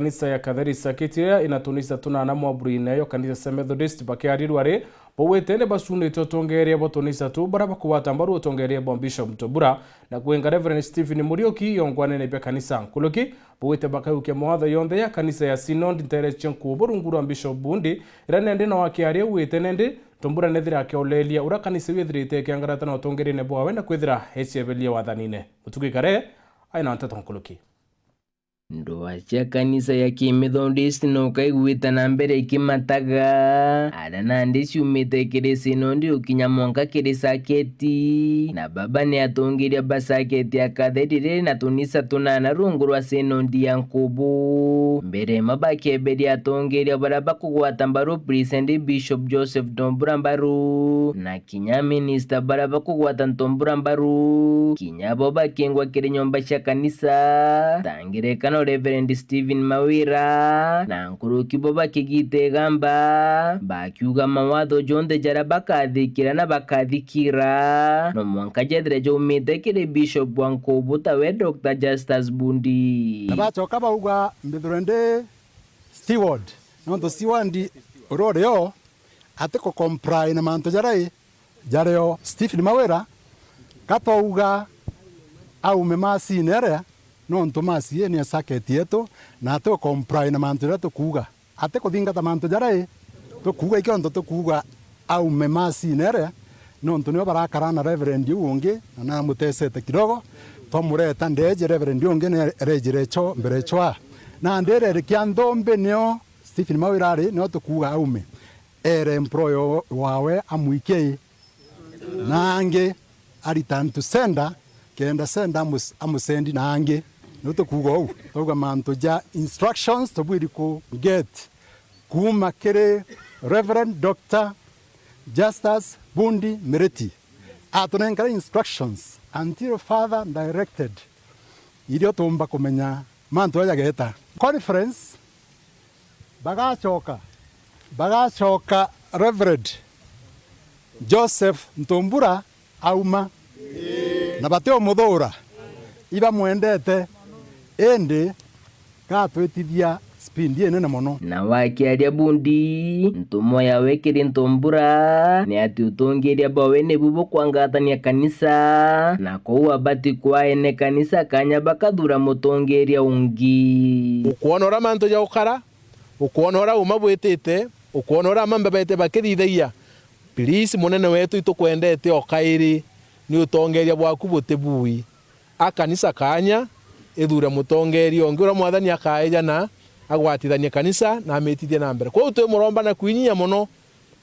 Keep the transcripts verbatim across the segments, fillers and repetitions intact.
Kanisa ya Katheri Sakiti iria ina tunisa tunana mwaburi nayo kanisa cia Methodist bakiarirwa ri, bauite ni bacunite utongeria bwa tunisa tu baria bakugwata mbaru utongeria bwa Bishop Mutobura na kwenga Reverend Stephen Muriuki yongwanene bia kanisa. Nkuruki bauite bakaukia mawatho yonthe ya kanisa ya Synod ntere cia nkubu rungu rwa Bishop Bundi, iria nendi no akiaria auite nendi Mutobura nethira akioleria uria kanisa iu ithirite ikiangarata na utongeriene bwawe na kwithira ecieberia wathanine. Mutugi Kare aina nteto nkuruki. Ndwaa cia kanisa ya Kimethodist no kaigwite na mbere ikimataga, aria nandi ciumite kiri Synod ukinya mwanka kiri Saketi, na baba ni atongeria ba Saketi ya Katheri riri na tunisa tunana rungu rwa Synod ya nkubu. Mbere ma bakieberia atongeria baria bakugwata mbaru President Bishop Joseph Mutobura mbaru, na kinya minista baria bakugwata Mutobura mbaru, kinya bo bakingwa kiri nyomba cia kanisa, ta ngerekano Reverend Stephen Mawira, na nkuruki bo bakigita igamba, bakiuga mawatho jonthe jaria bakathikira na bakathikira, no mwanka jethire jaumite kiri Bishop wa nkubu tawe Doctor Justus Bundi. Na bacoka bauga mbithirwe ndi steward, nontu steward uria urio ati ku comply na mantu jaria i jario. Stephen Mawira, ka twauga aume masine iria, nontu masi ni ya circuit yetu, na ati ku comply na mantu jaria tukuuga. Ati kuthingata mantu jaria i tukuuga, ikio ntu tukuuga aume masine iria, nontu nio barakara na reverend uu ungi, na namutesete kidogo, twamureta ndeeje reverend uu ungi ni arejire cho mbere chwa. Na ndire rikia nthumbi nio Stephen Mawira ari, nio tukuuga aume. Ere employer wawe amwikie i, na angi a return to sender, kenda sender amus-, amusendi na angi. Niu tukuuga uu. Twauga mantu ja instructions tubwiri ku get kuuma kiri Reverend Doctor Justus Bundi Miriti. Atunenkere instructions until further directed, irio tuumba kumenya mantu aja jageeta. Conference bagacoka, bagacoka Reverend Joseph Mutobura auma, na batiumuthuura, ibamwendete, indi gatwitithia speed inene mono. Na wakiaria Bundi, ntumwa yawe kiri Mutobura ni ati utongeria bwawe nibu bukwangatania kanisa, na kou abati kwaene kanisa kanya bakathuura mutongeria ungi. Ukwona uria mantu jaukara, ukwona uria uuma bwitite, ukwona uria amambe baite bakithithagia. Please, munene wetu, itukwendete o kairi, ni utongeria bwaku buti bui. A kanisa kanya, ithuure mutongeria ungi uria Mwathani akaejana, agwatithanie kanisa na amitithie na mbere. Kwou twimuromba na kwinyia mono,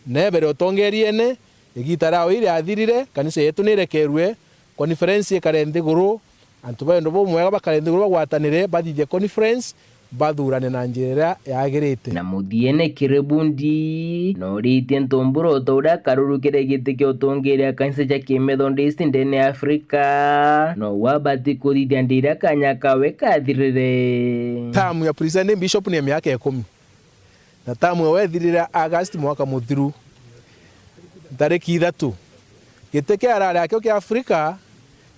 neebere utongeriene, igiita riawe iriathirire, kanisa yetu niirekerue, conference ikare nthiguru, antu ba wendo bumwega bakare nthiguru bagwatanire, bathithie conference, bathuurane na njira iria yaagirite. Na muthiene kiri Bundi, nooritie Mutobura o ta uria akarurukire giti kia utongeria kanisa ja Kimethodist ndene ya Afrika, nou abati kuthithia ndira kanya kawe kathirire. Tamu ya presiding bishop ni ya miaka ikumi. Na tamu ewe ethirire August mwaka muthiru, ntariki ithatu. Giti kia arari akio kia Afrika,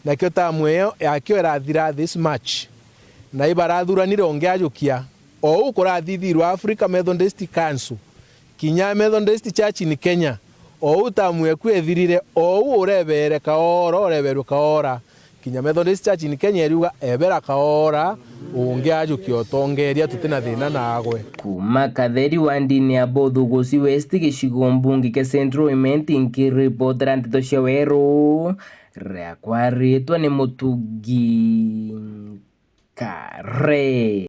nakio tamu eyo yakio irathira this March. Na ibarathuranire ungi ajukia. O uu kurathithirwe Africa Methodist Council, kinya Methodist Church in Kenya, o uu tamu eku ethirire, o uu urebeere kaora, urebeerwe kaora. Kinya Methodist Church in Kenya iriuga, ebera kaora, ungi ajukia utongeria, tutina thina naagwe. Kuuma Katheri wa ndini ya Bothugusi West, gicigo mbunge kia Central Imenti, nkiripotera nteto cia weru, riakwa ritwa ni Mutugi Kare.